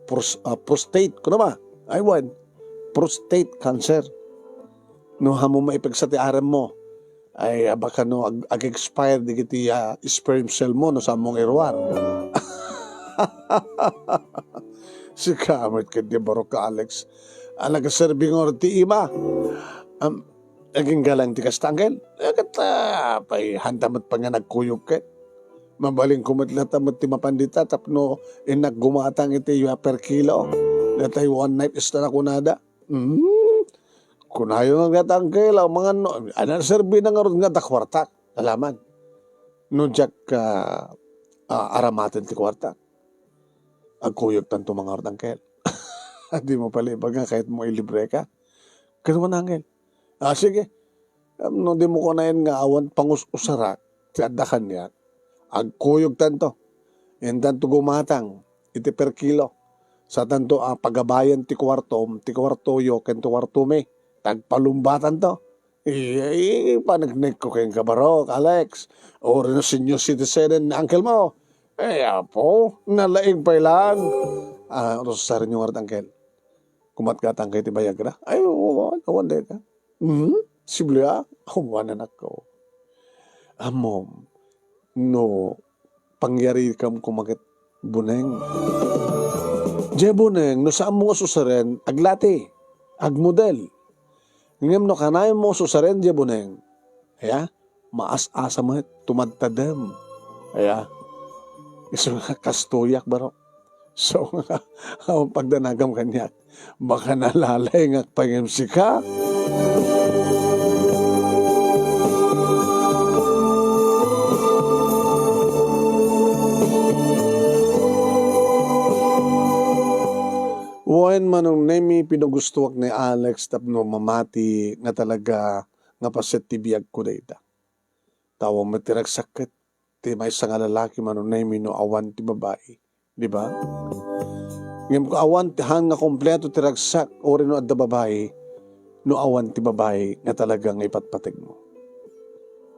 Pros-, ah, prostate, kuno ba? Ay, wen. Prostate cancer. No, ammom maipigsa ti aremmo, ay, ah, baka no ag-, ag-expire dagiti, ah, sperm cell mo, no, saanmo nga iruar. Sika met ket di barok ka, Alex. A, nagserbi ngarud ti ima. Am, agingga laeng ti kasta, uncle? Eh, ket, ah, pay, haanda met pay nga nagkuyog ket. Mabalinko met latta met ti mapan dita tapno innak gumatang iti per kilo. Datay one night stand a kunada. Hmm? Kunayo nga gatang kilo, mangan no, ana, serbi na ngarud nga da kuartak. Alaman. No diak, ah, ah, aramaten ti kuartak. Agkuyogtanto mangarud, Angkel. Dimo palibag nga kayatmo ilibreka. Ken ni Angkel, "Ah, sige. Em, no dimo kunaen nga awan pangus-usarak ti adda kaniak, agkuyogtanto. Intanto gumatang iti per kilo. Satanto a pagabayan ti kuartom, ti kuartoyo ken ti kuartomi. Tagpalumbatanto." Ay, ay, paneknekko kenka, barok, Alex. Uray no senior citizen ni uncle mo. Ay, apo, nalaing pay lang. Ah, urusarenyo ngarud, uncle. Kumatgatang kay ti bayagra? Ay, oo, awan, awan dayta. Mhm, sibli a? Awan, anakko. Ammom, no pangyarikam koma ket Buneng. Diay Buneng, no saanmo nga susaren, aglati, agmodel. Ngem no kanayonmo susaren diay Buneng, aya, maas-asa met, tumadtadem. Aya, isu nga kastoyak, baro. So, nga, awan pagdanagam kaniak. Baka nalalay nga agpangem sika. Wen, Manong Nemi, pinagustoak ni Alex tapno mamati nga talaga nga paset ti biagko dayta. Tawen met ti ragsak ket ti maysa nga lalaki, Manong Nemi, no awan ti babai, di ba? Ngem awan ti, haan nga kompleto ti ragsak, uray no adda babai, no awan ti babai nga talaga nga ipatpategmo.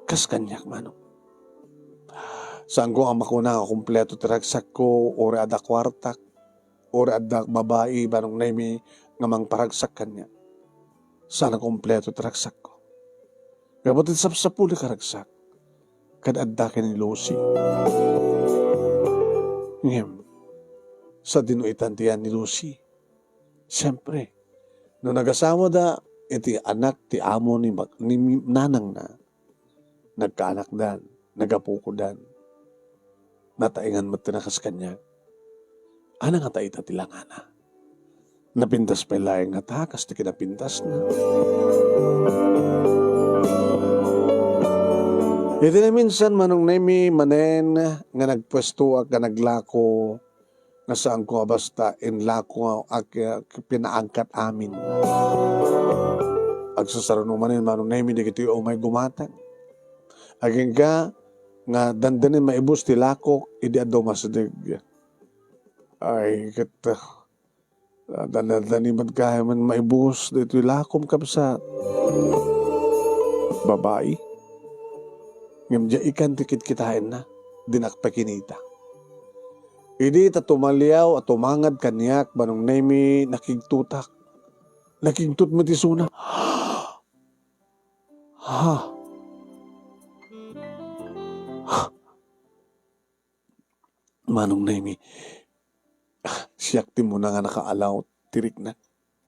Kas kaniak, Manong. Saanko a makuna nga kompleto ti ragsakko, uray adda kuartak, uray adda babai, Manong Nemi, nga mangparagsak kaniak. Saan a kompleto ti ragsakko. Gapu ti sapsapuli a ragsak, kad adda ken ni Lucy. Ngem, sadino itan ti yan ni Lucy? Siempre, no nagasawada iti anak ti amo ni bak-, ni mi-, nanangna, nagkaanakdan, nagapukodan, nataengan met ti nakas kaniak. Ania ngata ita ti langana? Napintas pay laeng ngata kas ti kinapintasna? Iti naminsan, Manong Nemi, manen nga nagpuestoak nga naglako, nga saanko a basta inlako a, a, pinaangkat amin. Agsasarano manen, Manong Nemi, dagiti umay gumatang. Agingga nga dandanin maibus ti lakok idi adda umasideg. Ay, ket, ah, dandanin met gayam maibus daytoy lakom, kabsat. Babai. Ngem diay ikan ti kitkitaenna, dinak pay kinita. Idi ta tumaliaw a tumangad kaniak, Manong Nemi, nakigtotak. Nakigtot met isuna. Ha? Ha? Manong Nemi, siak ti umuna nga nakaalaw ti rikna.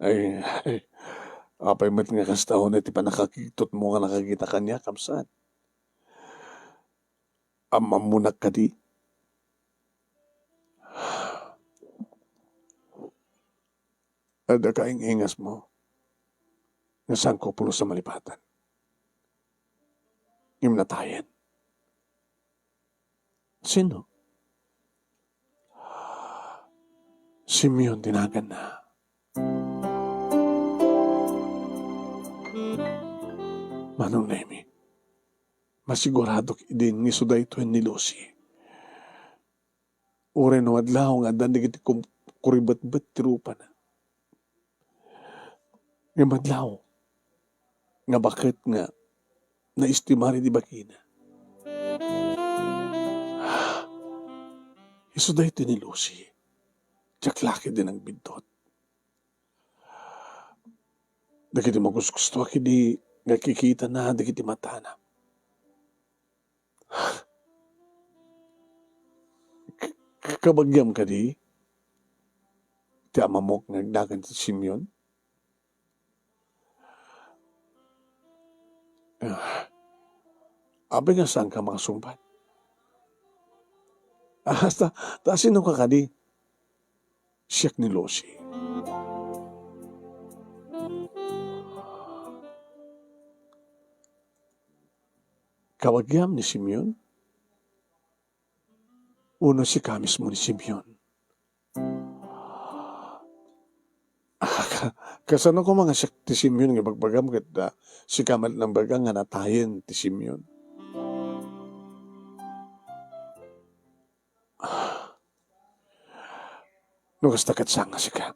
Ay, ay, apay met nga kasta unay ti pannakakigtotmo nga nakakita kaniak, kabsat? Am-ammonak kadi? Adda kaing-ingasmo nga saanko pulos a malipatan. Ngem natayen. Sino? Simeon ti naganna. Manong Nemi, masiguradok idin nga isu daytoy ni Lucy. Uray no adlaw nga addan dagiti kum-, kuribetbet ti rupana. Ngem adlaw nga baket nga naistimar idi bakina. Isu daytoy ni Lucy. Diak la ketdi nagbiddut. Dagiti magustuak idi nga kikitana dagiti matana. K-, k-, kabagiam kadi ti amamok nga agnagan ti Simeon? Ah, apay nga saanka makasungbat? Hasta, ta sino ka kadi? Siak ni Lucy. Kabagiam ni Simeon? Wenno sika mismo ni Simeon? Ka-, kasano koma nga siak ti Simeon nga ibagbagam ket, ah, sika met nang baga nga natayen ti Simeon? No kasta ket saan nga sika.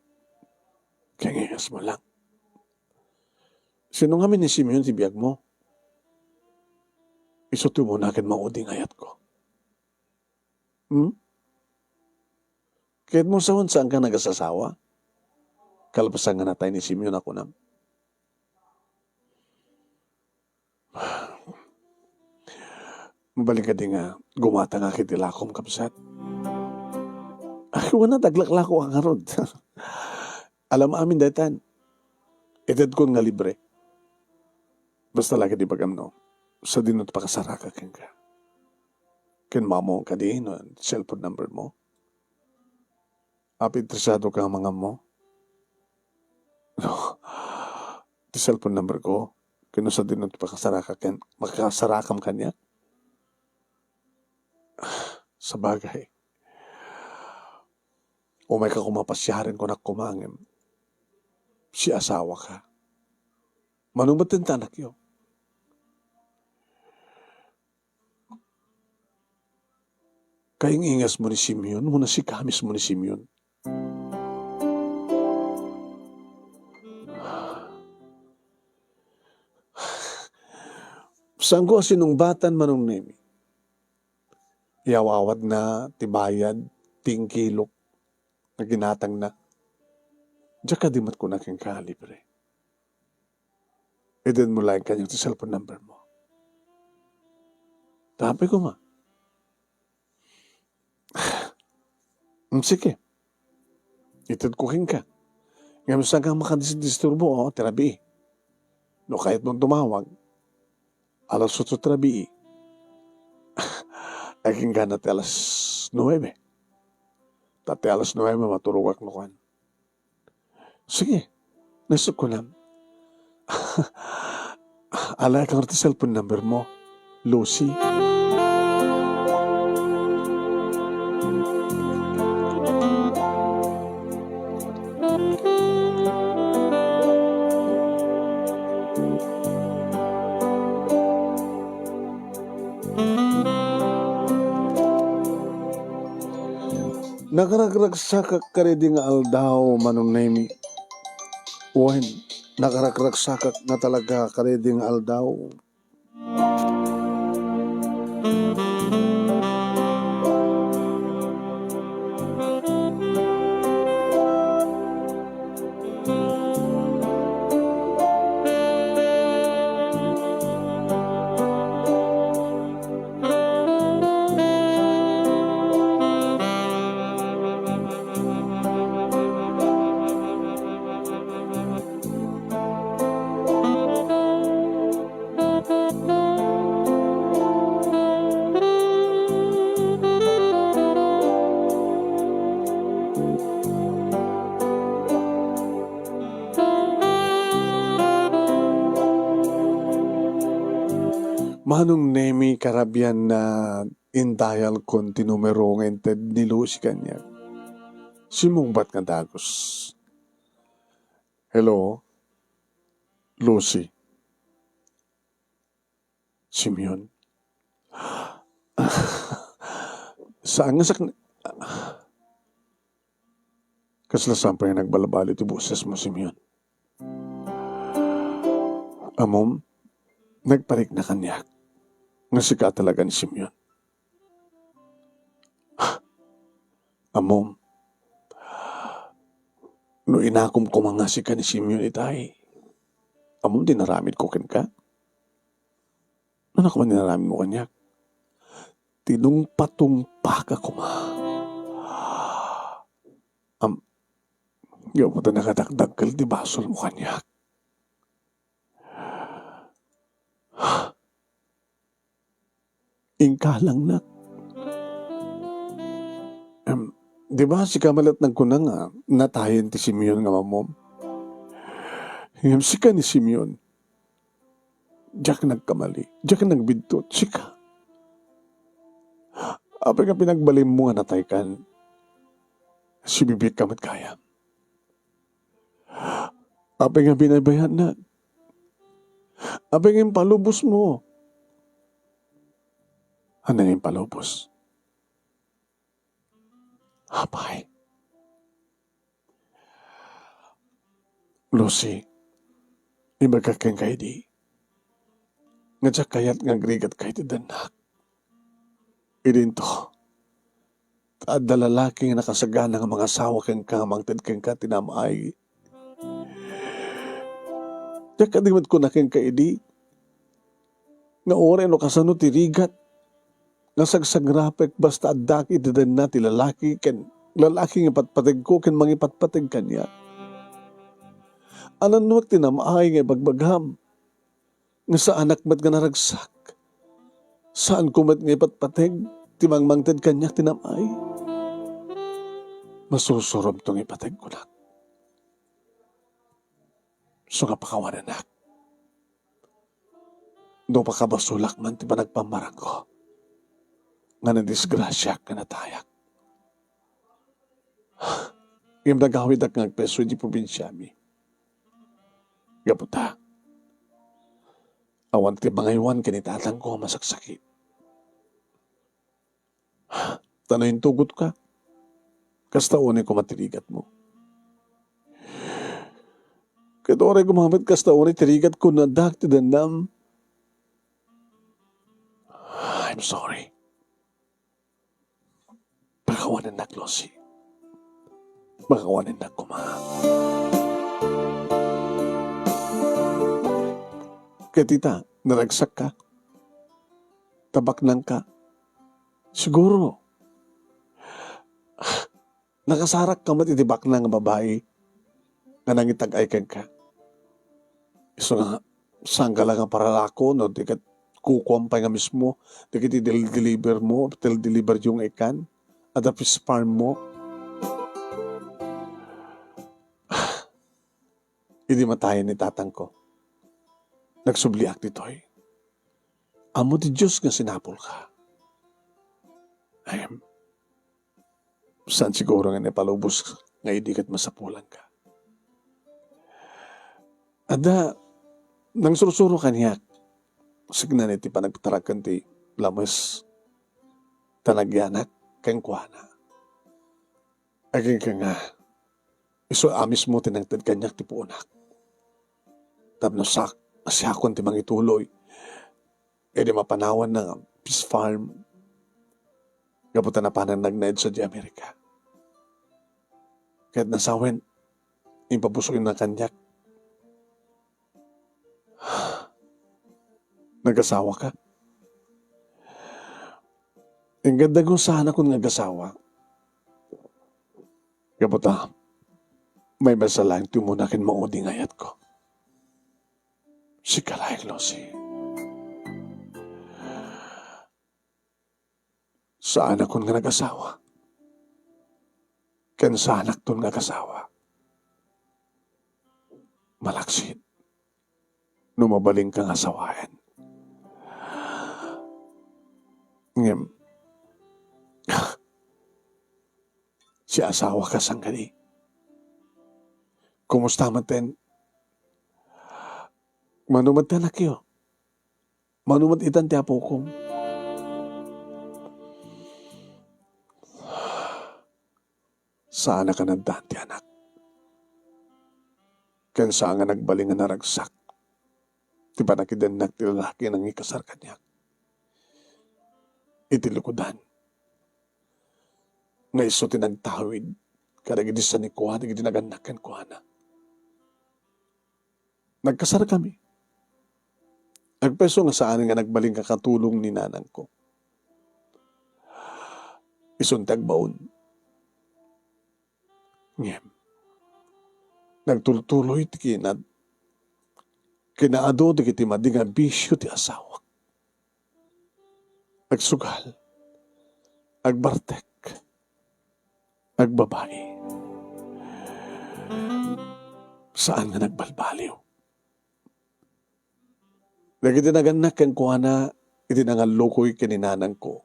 Kay nga ingasmo lang. Sino ngamin ni Simeon ti biagmo? Isu ti umuna ken maudi nga ayatko. Hmm? Kayatmo sawen, saanka nagasasawa? Kalpasan nga natay ni Simeon a kunam. Mabalin kadi nga gumatangak iti lakom, kabsat? Ay, wen a, aglaklako ka ngarud. Alam amin daytan. Itedkon nga libre. Basta la ket ibagam no sadino ti pakasaraka kenka. Ken maammoan kadi no cellphone number mo? Apay interesado ka nga mangammo? No, ti cellphone number ko, ken no sadino ti pakasaraka ken, makasarakam kaniak? Sabagay, umayka koma pasiaren, kunak koma ngem siasawaka. Mano met ti anakyo? Kaing-ingasmo ni Simeon, wenno sika mismo ni Simeon? Saanko a sinungbatan, Manong Nemi. Iyaw-awatna ti bayad, ti inkilok nga ginatangna. Diak kadi met kuna kenka a libre. Itedmo laeng kaniak ti cellphone number mo. Tapay koma. Mm, sige. Itedko kenka. Ngem saanka makadisturbo, o, ti rabii. No kayatmo tumawag, alas otso ti rabii. Ay, kenka na ti alas nuebe. Ta ti alas nuebe, maturogak no kuan. Sige, naisip ko na. Alaek nga ti cellphone number mo, Lucy. Nakaragragsakak kadaydi nga aldaw, Manong Nemi. Wen, nakaragragsakak nga talaga kadaydi nga aldaw. Manong Nemi, karabian na indayalkon ti numero nga inted ni Lucy kaniak. Simmungbat nga dagus. Hello, Lucy. Simeon. Saan nga sak-, kasla saan pay nga nagbalbaliw ti boses mo, Simeon. Ammom, nagpariknak kaniak nga sika talaga ni Simeon. Ammom, no inakom koma nga sika ni Simeon itay, ammom ti inaramidko kenka? Ania koma ti inaramidmo kaniak? Tinungpatungpaka koma. Am-, gapu ta nakadakdakkel ti basolmo kaniak. Inkalangnak. Di ba sika met nagkuna nga natayen ti Simeon nga amamom? Ngem sika ni Simeon, diak nagkamali, diak nagbidtot, sika. Apay nga pinagbalinmo nga nataykan? Sibibiag ka met gayam. Apay nga binabayatnak? Apay nga impalubosmo? Ania nga impalubos? Apay. Lucy, ibagak kenka idi nga diak kayat nga agrigatka iti dennak. Idinto, ta adda lalaki nga nakasagana nga mangasawa kenka nga mangted kenka ti nam-ay. Diak kadi met kuna kenka idi nga uray no kasano ti rigat nga sagsagrapek basta adda iti denna ti lalaki ken lalaki nga patpategko ken mangipatpateg kaniak. Anannuek ti nam-ay nga ibagbagam nga saanak met nga naragsak. Saanko met nga ipatpateg ti mangmangted kaniak ti nam-ay. Masursuro met nga ipateg kunak. Isu nga pakawanennak. No pakabasolak man ti panagpammarangko, nga nadisgrasiak nga natayak. Ngem nagawidak nga agpayso iti probinsiami. Gapu ta, awan ti mangaywan ken ni tatangko nga masaksakit. Ta no intugotka, kasta unay koma ti rigatmo. Ket uray koma met kasta unay ti rigatko no addaak ti dennam. I'm sorry. Pakawanennak, Lucy. Pakawanennak koma. Ket ita, naragsakka. Ta baknangka. Siguro, nakasarakka met iti baknang nga babai nga nangitag-ay kenka. Isu nga, saan ka la nga paralako no di ket kukuam pay nga mismo dagiti del-, deliver mo, del-, deliver yo nga ikkan, adda fish farm mo. Idi matayen ni tatangko, nagsubliak ditoy. Ammo ti Dios nga sinapulka. Ay, saan siguro nga naipalubos nga idi ket masapulanka. Adda nangsursuro kaniak, signa iti panagtaraken ti lames, ta nagyanak kenkuana. Aginka nga, isu a mismo ti nangted kaniak ti puonak. Tapno sak-, siakon ti mangituloy idi mapanawanna nga fish farm. Gapu ta napanan nagnaed sadiay Amerika. Ket nasawen, impabusoyna kaniak. Nagasawaka? Inggandagyo, saanakon nga agasawa. Gapu ta, maymaysa laeng ti umuna ken maudi nga ayatko. Sika laeng, Lucy. Saanakon nga nagasawa. Ken saanakton nga agasawa. Malaksid no mabalinka nga asawaen. Ngem, si asawaka saan kadi? Kumusta met ten? Mano met ti anakyo? Mano met itan ti apokom? Saanak a naddaan ti anak. Ken saan nga nagbalin nga naragsak ti pannakidennak ti lalaki a nangikasar kaniak. Iti lukodan, nga isu ti nagtawid kadagiti sanikua dagiti nagannak kenkuana. Nagkasarkami. Agpayso nga saan nga nagbalin nga katulong ni nanangko. Isun ti agbaon. Ngem, nagtultuloy ti kinad-, kinaadu dagiti madi nga bisio ti asawak. Agsugal, agbartek, Agbabai. Saan nga nagbalbaliw. Dagiti nagannak kenkuana, iti nangallukoy ken ni nanangko.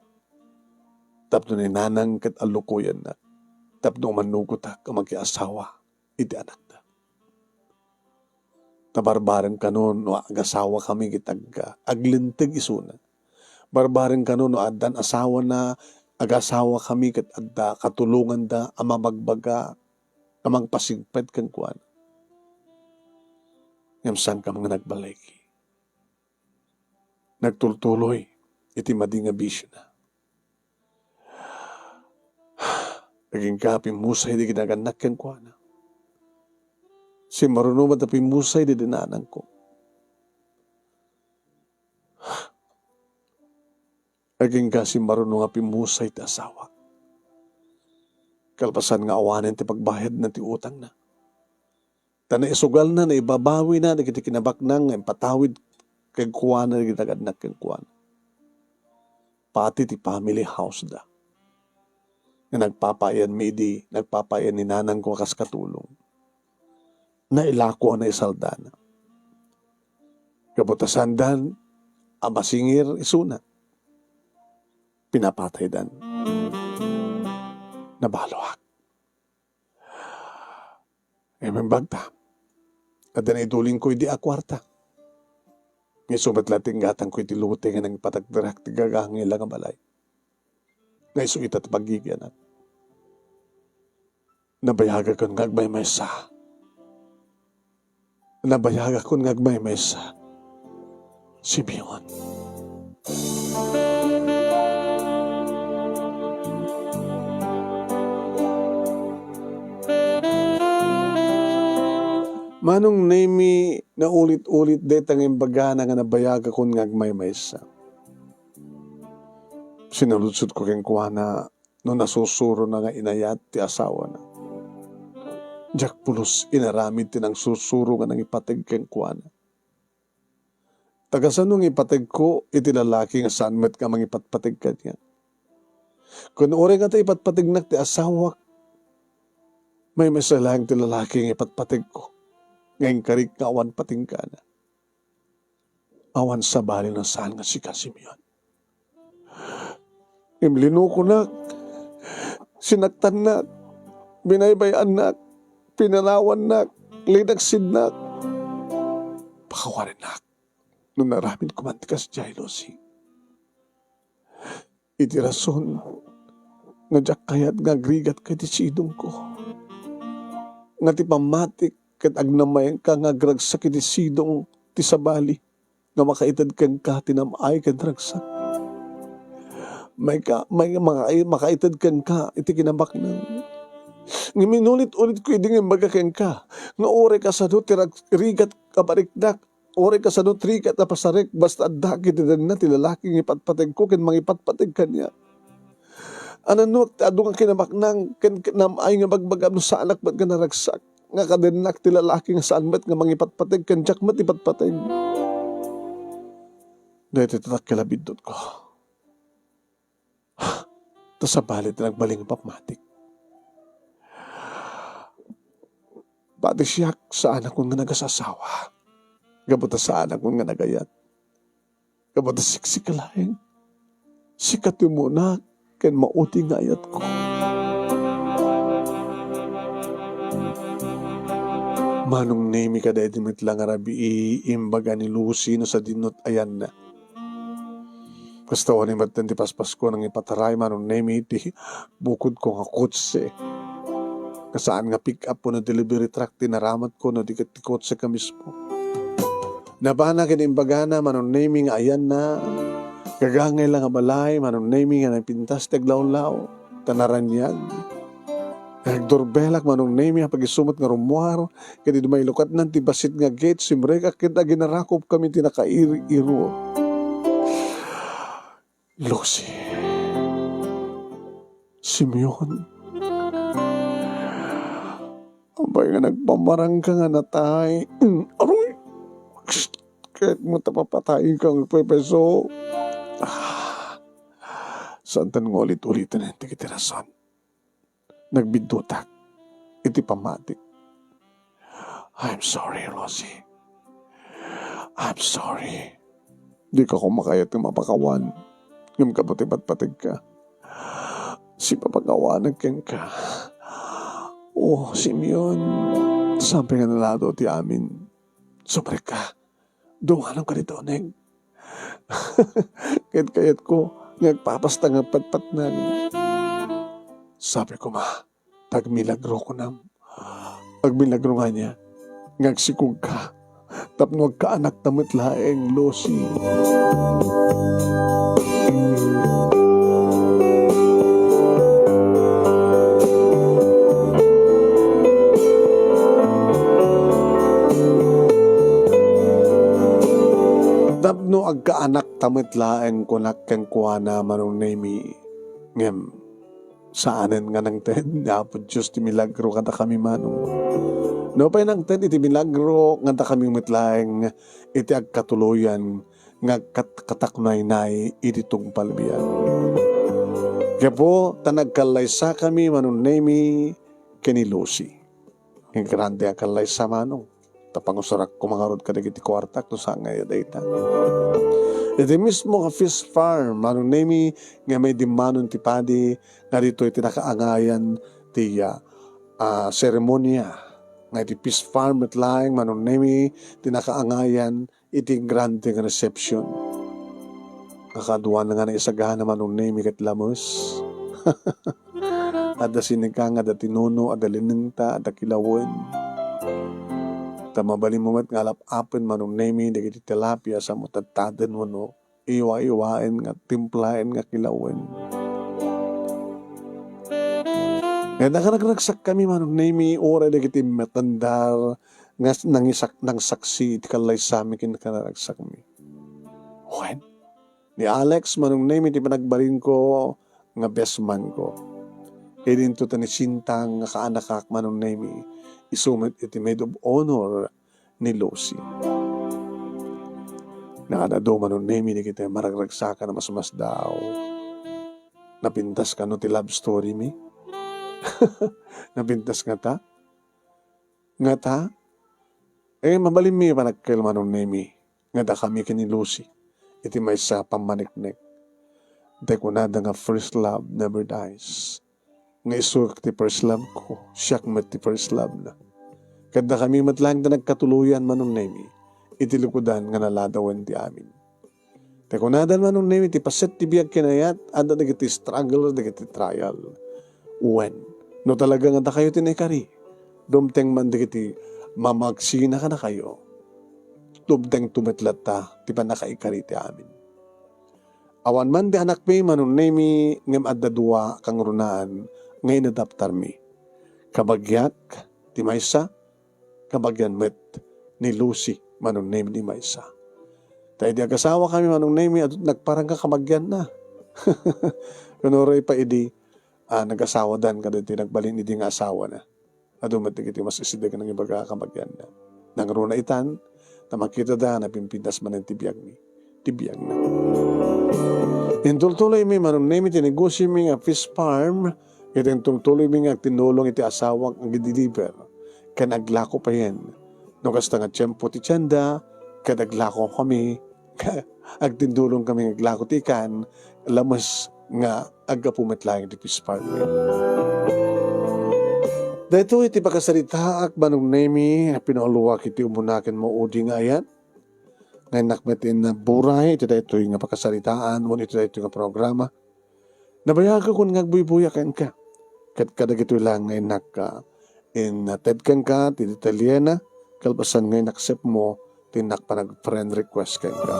Tapno ni nanang ket allukoyennak, tapno umanugotak a makiasawa iti anakda. Ta barbareng kano no agasawakami ket agga-, aglinteg isuna. Barbareng kano no addan asawana, agasawakami ket adda katulonganda a mabagbaga a mangpasigpet kenkuana. Ngem saankam nga nagbaliki. Nagtultuloy iti madi nga bisiona. Agingga pimmusay dagiti nagannak kenkuana. Simmaruno met a pimmusay dagiti nanangko. Agingga simmaruno nga pimmusay ti asawak. Kalpasan nga awanen ti pagbayadna ti utangna. Ta naisugalna, naibabawina dagiti kinabaknang nga impatawid kenkuana dagiti nagannak kenkuana. Pati ti family house da. Nga nagpapaayanmi idi, nagpapaayan ni nanangko a kas katulong. Nailako a naisaldana. Gapu ta saandan a masingir isuna. Pinapataydan. Nabaluak. Ngem imbagta, adda naidulingko idi a kuarta. Nga isu met la ti inggatangko iti lote nga nangipatagderak ti gagangay la nga balay. Nga isu ita ti paggigianak. Nabayagakon nga agmaymaysa. Nabayagakon nga agmaymaysa. Simeon. Manong Nemi, naulit-ulit dayta nga imbagana nga nabayagakon nga agmaymaysa. Sinaludsodko kenkuana no nasusurona nga inayat ti asawana. Diak pulos inaramid ti nangsusuro nga nangipateg kenkuana. Ta kasano nga ipategko iti lalaki nga saan met nga mangipatpateg kaniak? Kun uray ngata ipatpategnak ti asawak, maymaysa laeng ti lalaki nga ipatpategko nga inkarik nga awan patingkana. Awan sabali no saan nga sika, Simeon. Ngem linukonak, sinaktannak, binaybay-annak, pinanawannak, linaksidnak, pakawarinnak no naramidko man ti kasdiay, Lucy. Iti rason nga diak kayat nga agrigatka iti sidongko, nga ti pammatik ket agnamaenka nga agragsak iti sidong ti sabali nga makaited kenka ti nam-ay ken ragsak. Mayka-, may-, maka-, makaited kenka iti kinabaknang. Ngem inulit-ulitko idi nga imbaga kenka nga uray kasano ti rag-, rigat a bariknak, uray kasano ti rigat a pasarek, basta adda iti denna ti lalaki nga ipatpategko ken mangipatpateg kaniak. Anannuak ti adu nga kinabaknang ken, ken nam-ay nga bagbagam no saanak met nga naragsak, nga kadennak ti lalaki nga saan met nga mangipatpateg ken diak met ipatpateg. Daytoy ti dakkel a biddutko. Ta sabali ti nagbalin nga pammatik. Pati siak, saanakon nga nagasasawa. Gapu ta saanakon nga nagayat. Gapu ta siksika laeng. Sika ti umuna ken maudi nga ayatko. Manong Nemi, kada idi met la nga rabii, imbaga ni Lucy no sadino ti ayanna. Kasta, awanen met ti paspasko nga ipataray, Manong Nemi, ti bukodko nga kotse. Nga saan nga pick-up wenno delivery truck ti naramatko, no di ket ti kotseka mismo. Nabana ken imbagana, Manong Nemi, nga ayanna, gagangay la nga balay, Manong Nemi, nga napintas ti aglawlaw, ta naraniag. Nagdurbelak, Manong Nemi, apay isu met nga rummuar, ket idi mailukatnan ti bassit nga gate, simrekak ket aginarakopkami ti nakairi-iro. Lucy. Simeon. Apay nga nagpamarangka nga natay? Aruy! Ket mo ta papatayenka nga agpepeso. Ah, saantan nga ulit-uliten dagiti rason. Nagbiddutak iti pammatik. "I'm sorry, Lucy. I'm sorry. Dika koma kayat nga mapakawan. Ngem gapu ti patpategka, sipapakawanak kenka." "Oh, Simeon, saan pay nga naladaw ti amin? Sumrekka. Dunganonka dita uneg. Ket kayatko nga agpapasta nga patpatnag." Sabi koma, "Agmilagro, kunam. Agmilagro ngania nga agsikogka tapno agkaanakta met laeng, Lucy." Tapno agkaanakta met laeng, kunak kenkuana, Manong Nemi. Ngem, saanen nga nangted ni Apo Dios ti milagro kadakami, manong. Nupay nangted iti milagro kadakami met laeng iti agkatuloyan nga agkatkatak naynay iti tungpal biag. Gapu ta nagkallaysakami, Manong Nemi, ken ni Lucy. Nga grande a kallaysa, manong. Ta pangusarak koma ngarud kadagiti kuartak no saan nga dayta. Iti mismo nga fish farm, Manong Nemi, nga may dimmanon ti padi, nga ditoy ti nakaangayan ti, ah, ah, seremonia. Nga iti fish farm met laeng, Manong Nemi, ti nakaangayan iti grande nga reception. Nga kaduana nga naisagana, Manong Nemi, ket lames. Adda sinikang, adda tinuno, adda linengta, adda kilawen. Ta mabalinmo met nga alap-apen, Manong Nemi, dagiti tilapia, samo tadtaden wenno iwa-iwaen nga timplaen nga kilawen. Nga nakaragsakkami, Manong Nemi, uray dagiti matandar nga s-, nangisak-, nangsaksi iti kallaysami ken kararagsakmi. Wen, ni Alex, Manong Nemi, ti panagbalinko nga best man ko. Idinto ta ni Sintang nga kaanakak, Manong Nemi, isu met iti maid of honor ni Lucy. Nakaad-adu, Manong Nemi, dagiti maragragsakan a masmasdaaw. Napintas kano ti love story mi? Napintas ngata? Ngata? Eh, mabalinmi panagkel, Manong Nemi, nga dakami ken ni Lucy iti maysa a pammaneknek. Tay kunada nga first love never dies. Nga isuk ti first love ko, siak met ti first love na. Ket dakami met laeng ti nagkatuloyan, Manong Nemi, iti likudan nga naladawen ti amin. Ti kunadan, Manong Nemi, ti paset ti biag ken ayat, adda dagiti struggle, dagiti trial. Wen, no talaga nga dakayo ti naikari, dumteng man dagiti mamagsina kadakayo. Dumteng to met latta ti pannakaikari ti amin. Awan man ti anakmi, Manong Nemi, ngem adda dua kangrunaan nga inadaptarmi. Kabagiak ti maysa, kabagian met ni Lucy, Manong Nemi, ti maysa. Ta idi agasawakami, Manong Nemi, adu ti nagparang nga kabagianna. Ken uray pay idi, ah, nagasawadan kadagiti nagbalin idi nga asawana. Adu met dagiti mas isideg nga nangibaga a kabagianna. Nangruna itan, ta makitada a napimpintas manen ti biagmi, ti biagna. Intultuloymi, Manong Nemi, ti negosiomi nga fish farm, ket intultuloymi nga agtinnulong iti asawak nga agdeliver ken aglako payen. No kasta nga tiempo ti tienda, ket aglakokami, agtindulongkami nga aglako ti ikan, lames nga aggapu met laeng iti fish farm. Daytoy ti pakasaritaak, Manong Nemi, a pinauluak iti umuna ken maudi nga ayat. Nga innak met innaburay iti daytoy nga pakasaritaan wenno iti daytoy nga programa. Nabayagakon nga agbuybuya kenka. Ket kadagitoy laeng nga innak, ah, inted kenka ti detalyena, kalpasan nga in-accept mo ti innak panag-friend request kenka.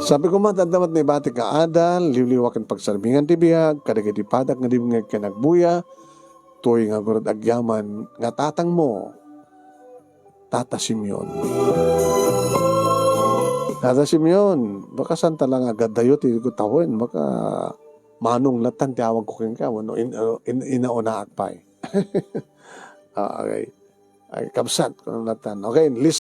Sabi koma, adda met naibatik nga adal, liwliwa ken pagsarbingan ti biag, kadagiti padak nga dimngeg ken agbuya, toy nga agurod agyaman nga tatangmo, Tata Simeon. Tata Simeon, baka saan ta la nga agadayo ti gutawen, baka Manong latan ti awagko kenka, wenno in-, uh, in-, inaunaak pay. Ah, okay. Ay, kabsat, kuno latan. Okay,